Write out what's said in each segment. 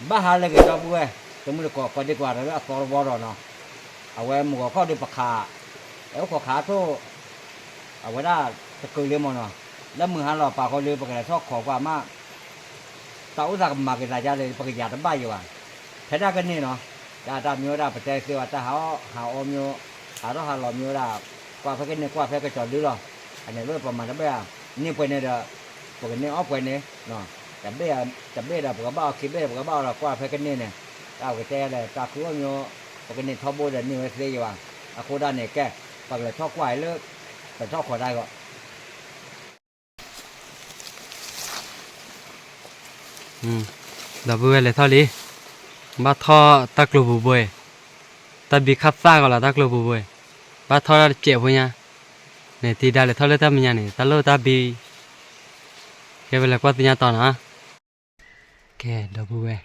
ဘၣ်ဟးလၢဂ့ၤဒီပုၢ်ဝဲၢ်, တမုၢ်တကိး ကိးဒံကွၢ်ဒီးလၢအသီတဝီဒီးနီၤ, အဝဲမုၢ်ဂီၤခီဒီးပခး, အဲအိၣ်ခိးခးထိၣ်, အဝဲဒၣ်တကုာ်လံမ့ၢ်နီၤ, လၢမုၢ်ဟါလီၤပာ်ဃီလၢပကလဲၤထီၣ်ခိးကွၢ်မး, တၢ်အိၣ်သးကမၤက့ၤသးဒ်လဲၣ် ပကယၤတဘၣ်ယံၤဘၣ်, ဖဲဒၣ်ကန့ၢ်နီၤ, တၢ်တၢ်မ့ၢ်ဝဲဒၣ်ပတဲသ့ဝဲတၢ်ဟးအီၣ် ဟးအီမ့ၢ်, ဟးထီၣ်ဟးလီၤမ့ၢ်ဝဲဒၣ်, ကွၢ်ဖဲကန့ၢ်ကွၢ်ဖဲကစီၤလၢလီၤ, အန့ၣ်လၢပမၤတဘၣ်, န့ၢ်ပှဲၤန့ၣ်ဒီး, ပကန့ၢ်အီၣ်ပှဲၤန့ၣ်, တဘ့ၣ်, တဘ့ၣ်ဒီးပကဘၣ်အီၣ်ခံဘ့ၣ် ပကဘၣ်အီၣ်ဒီးကွၢ်ဖဲကန့ၢ်န့ၣ်, တၢ်ပကတဲလဲၣ် တၢ်ခုအီၣ်မ့ၢ်, ပကန့ၢ်ထီဘိဒီးန့ၢ်ဝဲသ့ယံၤဘၣ်, အဃိဒၣ်န့ၣ်ကဲ, ပကလဲၤထီၣ်ကွၢ်အံၤလၢ, ပထီၣ်ခိးတၢ်ဂီၢ် ဒီပုၢ်ဝဲၢ်လဲၤထီၣ်လံ, ဘၣ်ထီၣ်တၢ်ကျိၤပူၤဘိ, တၢ်ဘံခၣ်သၣ်ကီးလီၤ တၢ်ကျိၤပူၤဘိ, ဘၣ်ထီၣ်တၢ်တစဲးဖိညါ, န့ၣ်တံၤဒါလဲၤထီၣ်လၢတၢ်မဲာ်ညါန့ၣ် တၢ်လိၣ်တၢ်ဘံ, ကဲပလဲၤကွၢ်သ့ၣ်ညါတီၤနီၤ, ကဲ ဒီပုၢ်ဝဲၢ်,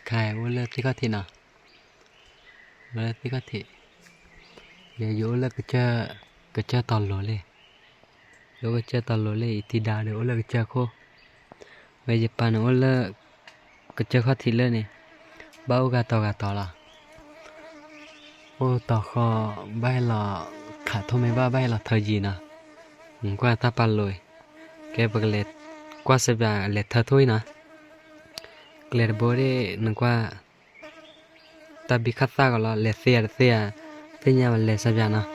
ခါအိၣ်လၢသ့ၣ်ခီၣ်ထံးနီၤ, အိၣ်လၢသ့ၣ်ခီၣ်ထံး, ယအိၣ်လၢ, ကစၢၢ်တီၤလိၤလံ, ယအိၣ်ကစၢၢ်တီၤလိၤလံ ယတံၤဒါဒီးအိၣ်လၢကစၢၢ်ခိၣ်, ဝဲယပၢ်န့ၣ်အိၣ်လၢ, ကစၢၢ်ခီၣ်ထံးလၢန့ၣ်, ဘၣ်အိၣ်ဂၤတီၤဂၤတီၤလီၤ, အိၣ်တီၤဃီ, ဘၣ်ဟဲလီၤ, ခးထိၣ်မ့ၢ်ဘၣ် ဘၣ်ဟဲလီၤထၢယံၤနီၤ, ကွၢ်တၢ်ပာ်လိၤအံၤ, ကဲပကလဲၤ, ကွၢ်စၢဘၣ်လဲၤထၢထိၣ်အံၤနီၤ, ကျဲတဘိဒၣ်နကွၢ် တၢ်ဘံခၣ်သၣ်ကီးလီၤ လဲၤသ့ဧါတသ့ဧါ, သ့ၣ်ညါဘၣ်လဲၤစၢဘၣ်နီၤ,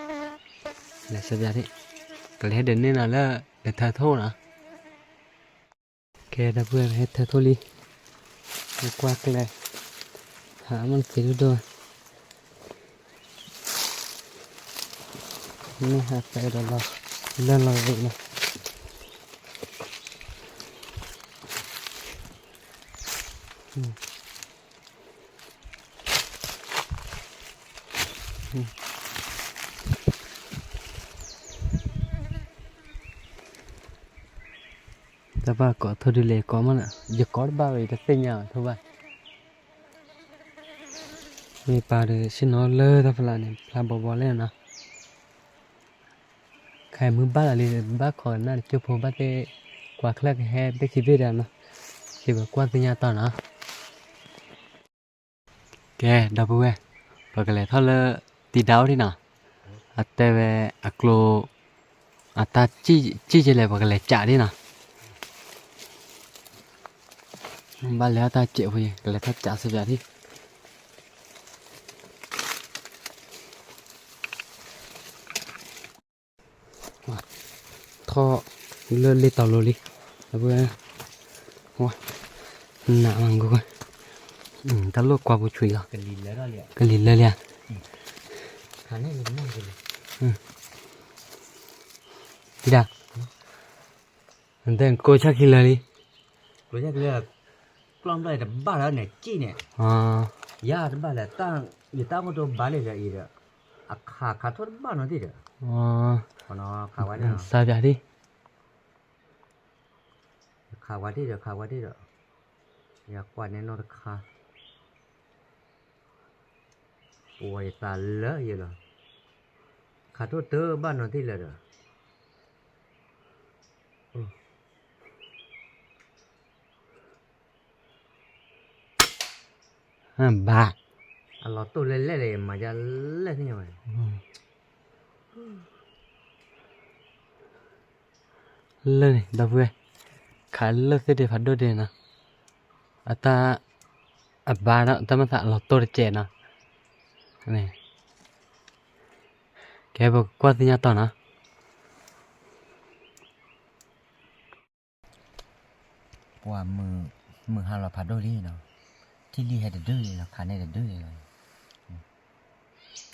လဲၤစၢဘၣ်, ကလဲၤဟဲဒၣ်န့ၣ်နီၤလၢ, လဲၤထၢထိၣ်နီၤ, ကဲဒီပုၢ်ဝဲၢ်ဟဲထၢထိၣ်လံ, ကွၢ်ကျဲ, ဟးမ့ၢ်သ့ဒိၣ်ဒိၣ်, မ့ၢ်ဟးသဲဒီးလီၤ, လၢလီၤရ့းနီၤ တၢ်ဘၣ်ကိးထိၣ်ဒုးလဲၤကိးမးနီၤ ယကိးတဘၣ်ဝဲ ယတသ့ၣ်ညါဘၣ်ထိၣ်ဘၣ်, မ့ၢ်ပာ်ဒီးဆ့ၣ်နီၤလၢတၢ်ဖျါန့ၣ် ဖျါဘီဘီလဲၣ်နီၤ, ခဲအံၤမုၢ်ဘၣ်လီၤလံ ဘၣ်ခိးနၢ်တကၠိဖိဘၣ်သ့ၣ်, ကွၢ်ချၢၣ်ကဟဲဘ့ၣ်ခံဘ့ၣ်ဒီးနီၤ, စံးပှၤကွၢ်သ့ၣ်ညါတီၤနီၤ ကဲ ဒီပုၢ်ဝဲၢ်, ပကလဲၤထီၣ်လၢတံၤဒါအိၣ်ဒံးနီၤ, အတဲဝဲအကျိ, အတၢ်စံၣ်ကလဲၣ် ပကလဲၤကးဒံးနီၤ, ဘၣ်လဲၤအတၢ်စဲးဖိ ကလဲၤထီၣ်ကးစၢၤယၤဒံး ထီၣ်လၢလ့တီၤလိၤလံ, ဒီပုၢ်ဝဲၢ်, နးမး တၢ်လိၣ်ကွၢ်ပူၤဆွံလီၤ, ကလံၤလၢလံဧါ, တံၤဒါ, နတဲကျိဆၣ်ခံလၢာ်လံ, ကျိဆၣ်ခံလၢာ်, ကျီၢ်ဘျီၣ်တဘၣ်လၢန့ၣ်စံၣ်န့ၣ်, ယၤတဘၣ်လၢ, ယတၢ်အိၣ်တဘၣ်လၢယၤအံၤဒီး, အခးခးထိၣ်တဘၣ်နီတံၢ်ဒီး, ခးဝဲဒၣ်, ခးဝဲဒၣ်ဒီး, ခးဝဲဒၣ်ဒီး, ယကွၢ်န့ၣ်နီတခါ ပဝဲယသးလၢယလီၤ, ခးထိၣ်တဘၣ်နီတံၢ်လၢာ်ဒီး, ဘၣ်, အလီၤတိၢ်လဲၣ်လဲၣ်လၢယမၤယၤလဲၣ်သ့ၣ်ညါ, လၢန့ၣ် ဒီပုၢ်ဝဲၢ်, ခးလၢသ့ၣ်ဒ့ဖးဒိၣ်ဒ့နီၤ, အတၢ်, အဘါဒီးတၢ်မၤသးအလီၤတိၢ်တကဲးနီၤ, ကဲပကကွၢ်သ့ၣ်ညါတီၤနီၤ ပှၤမုၢ်ဟါလီၤဖးဒိၣ်လံနီၤ, ထံၣ်လံဟဲတဒုလံလီၤ ခးန့ၢ်တဒုလံလီၤ,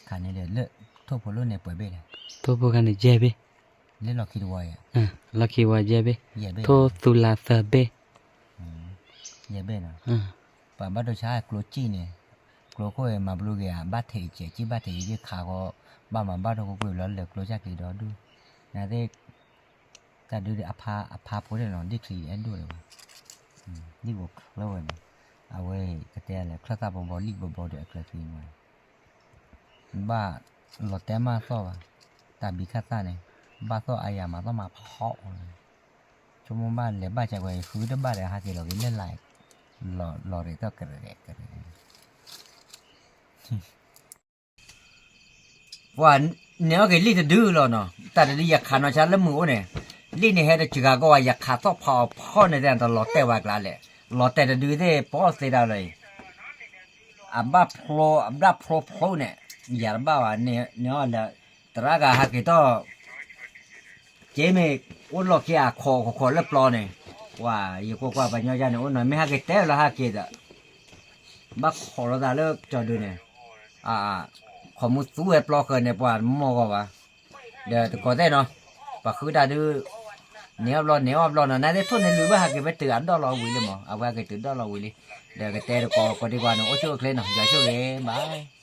ခးန့ၢ်ဒီးလၢ, ထိၣ်ဖိလၢန့ၣ်ပှဲၤဘ့ၣ်လဲၣ်, ထိၣ်ဖိခါန့ၣ်ယဲၢ်ဘ့ၣ်, လၢလီၢ်ခံတဝီယဲၢ်, လီၢ်ခံဝီယဲၢ်ဘ့ၣ်, ထိၣ်သူလးသၢဘ့ၣ်, ယဲၢ်ဘ့ၣ်နီၤ, ပှၤဘၣ်ဒိဆါကျိစံၣ်န့ၣ်, ကျိခိၣ်အံၤမၤဘျူးဂ့ၤဧါ ဘၣ်ထဲးကဲး စံၣ်ဘၣ်ထဲးကဲး ခးဃီ, ဘၣ်မၤဘၣ်ဒိကွ့ၢ်ကွ့ၢ်လီၤ လၢကျိစၢ်က့ၤဒီဒူၣ်, နသ့ၣ် တၢ်ဒုးအဖါဖိန့ၣ်လီၤ ဒ်ချံအဲၣ်ဒိၣ်ဒံးဘၣ်, ဒ်ဘိးချၢဝဲန့ၣ်, အဝဲကတဲလဲၣ် ချၢၣ်သၣ်ဘီဘီလံၣ်ဘီဘီဒီးအချၢၣ်ချံန့ၣ်, ဘၣ်လီၤတဲာ်မးသီၣ်ဘၣ်, တၢ်ဘံခၣ်သၣ်န့ၣ်, ဘၣ်သီၣ်အါယၤမၤသီၣ်မၤဖီအီၤ, ဆိကမိၣ်ဘၣ်လဲၤဘၣ်ကကွဲၤ ဃုတဘၣ်ဒီးဟးက့ၤလီၤက့ၤလၢလာ်, လီၤလီၤရ့ၣ်သီၣ်ကရဲၣ်ကရဲၣ် ပှၤ န့ၣ်အီၣ်က့ၤလံၣ်တဒုလီၤနီၤ, တၢ်တဒုယခးနီၤဆါလၢမုၢ်အိၣ်န့ၣ်, လံၣ်န့ၣ်ဟဲတစှၤကီးဝဲ ယခးသီၣ်ဖးအီၤဖီၣ်န့ၣ် တဲတလီၤတဲာ်ဝဲကျါလဲၣ်, လီၤတဲာ်တဒုသ့ၣ်ပီၣ်သ့ဒၣ်လီၤအံၤ, အဘၣ်ဖျိ အဘၣ်ဖျိဖျိန့ၣ်, ယၤတဘၣ်ဘၣ်န့ၣ်အီၤလၢ သရၣ်ဂၤဟးက့ၤတီၢ် က့မ့ၢ် အိၣ်လီၢ်ခံအခီၣ်ခီၣ်ခီၣ်လၢပျီန့ၣ်, ပှၤ ယကွၢ်ကွၢ်ပှၤညီယါန့ၣ် အိၣ်နီၤ မ့ၢ်ဟဲက့ၤတဲလီၤဟဲက့ၤဒီး ဘၣ်ခီၣ်လီၤသးလၢကၠီၤဒုန့ၣ်, ခီၣ်မူသူဝဲပျီဃၢၤန့ၣ် ပှၤမီၢ်ဂီၤဘၣ်, ဒီးတကိးသ့ၣ်နီၤ, ပှၤဃုတၢ်ဒု န့ၢ်အီၣ်ဘျီ န့ၢ်အီၣ်ဘျီနီၤ, နသ့ၣ်ထိၣ်န့ၢ်လုၢ်ဘၣ်ဟးက့ၤဝဲတုၤအဒီၣ်လီၤဝံၤလံမး, အဝဲဟဲက့ၤတုၤဒီၣ်လီၤဝံၤလံ, ဒီးကတဲတကိးကိးဒံကွၢ်န့ၣ် အိၣ်ဆူၣ်အိၣ်ချ့နီၤ, ယွၤဆိၣ်ဂ့ၤ bye.